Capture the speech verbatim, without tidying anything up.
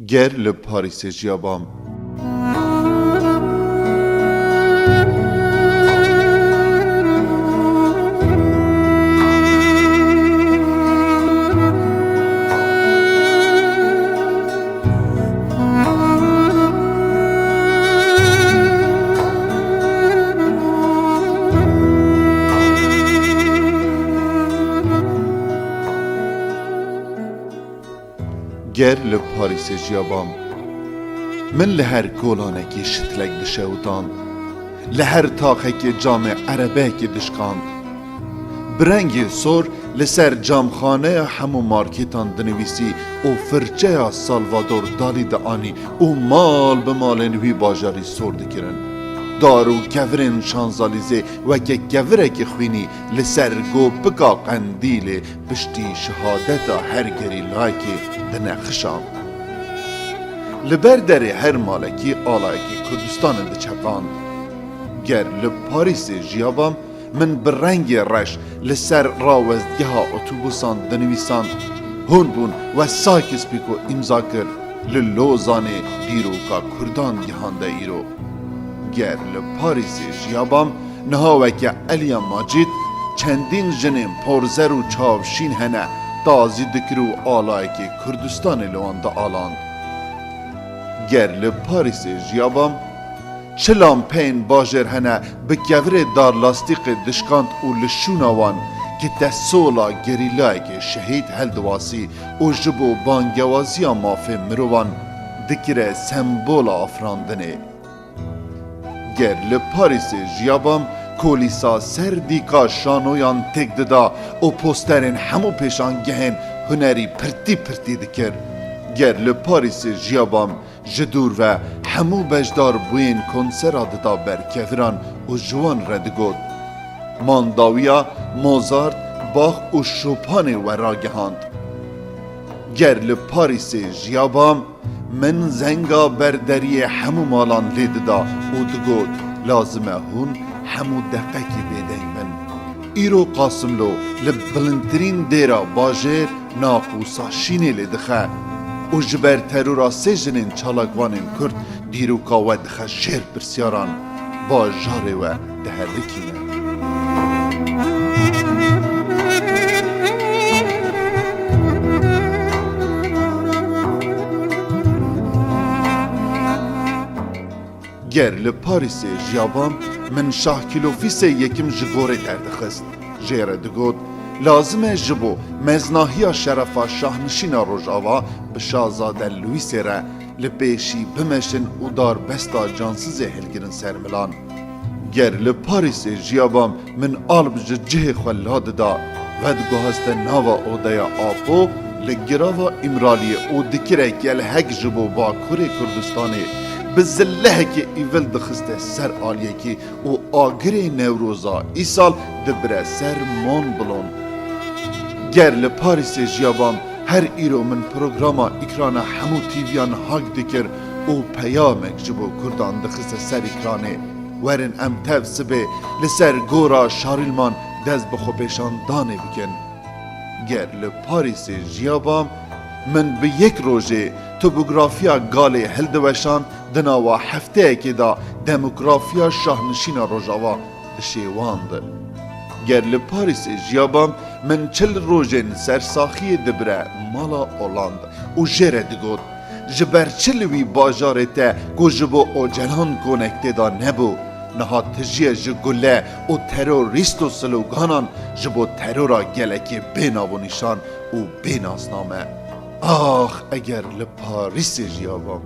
Ger li Parîsê jiyabam. Ger li Parîsê jiyabam. Min li her kolanekî şitlek dişewitan. Li her taxekê camê erebeyekê dişkand. Bi rengê sor li ser camxaneya hemû markêtan dinivîsî û firçeya Salvador Dalî dianî û mal bi malên wî bajarî sor dikirin. Dar û kevirên Şanzalîzê weke kevirekî xwînî li ser gopika qendîlê piştî şehadeta her gerîlayekê dinexişand. Li ber derê her malekî alayekî Kurdistanê diçeqand. Ger li Parîsê jiyabam, min bi rengê reş li ser rawestgeha otobûsan dinivîsand, hûn bûn we Sykes-Picot îmza kir, li Lozanê dîroka Kurdan gihande îro. Ger li Parîsê jiyabam, niha weke Eliya Macîd, çendîn jinên porzer û çavşîn hene, tazî dikir û alayekê Kurdistanê li wan dialand. Ger li Parîsê jiyabam, çi lampeyên bajêr hene bi kevirê dar lastîqê dişkand û li şûna wan ki te sola gerîlayekê şehîd heldiwasî û ji bo bangewaziya mafê mirovan dikire sembola afirandinê. Ger li Parîsê jiyabam, kolîsa ser dîka şanoyan têk dida û posterên hemû pêşangehên hunerî pirtî pirtî dikir. Ger li Parîsê jiyabam, ji dûr ve hemû beşdarbûyên konsera dida ber keviran û ji wan re digot, mandawiya Mozart, Bach û Chopinê we ragihand. Ger li Parîsê jiyabam, min zenga berderiyê hemû malan lê dida û digot, lazim e hûn hemû deqekî bêdeng bin. Îro Qasimlo li bilindtirîn dêra bajêr naqûsa şînê lê dixe û ji ber terora sê jinên çalakvanên Kurd dîroka we dixe jêr pirsyaran, bajarê we diherikîne. Ger li Parîsê jiyabam, min Şahkîlofîsê yekim ji gorê derdixist. Jê re digot, lazim e ji bo meznahiya şerefa şahnişîna Rojava bi Şazade Lewîsê re li pêşî bimeşin û darbesta cansizê hilgirin ser milan. Ger li Parîsê jiyabam, min alb ji cihê xwe la dida, vediguhazte nava odeya Apo li girava Îmraliyê û dikire gelhek ji bo Bakurê Kurdistanê, bi zilehekê îvil dixiste ser aliyekî û agirê Newroza îsal dibire ser Mont Blanc. Ger li Parîsê jiyabam, her îro min programa îkrana hemû T V'yan hak dikir û peyamek ji bo Kurdan dixiste ser îkranê. Werin em tev sibê li ser gora Şarîlman dest bi xwepêşandanê bikin. Ger li Parîsê jiyabam, min bi yek rojê topografiya galê hildiweşand, di nava hefteyekê de demografiya şahnişîna Rojava dişêwand. Ger li Parîsê jiyabam, min çil rojên sersaxiyê dibire mala Oland û jê re digot, ji ber çi li wî bajarê te ku ji bo Ocalan konek tê de nebû, niha tijî ye ji gule û terorîst û sloganan ji bo terora gelekê bê nav û nîşan û bê nasname. Ax, eger li Parîsê jiyabam.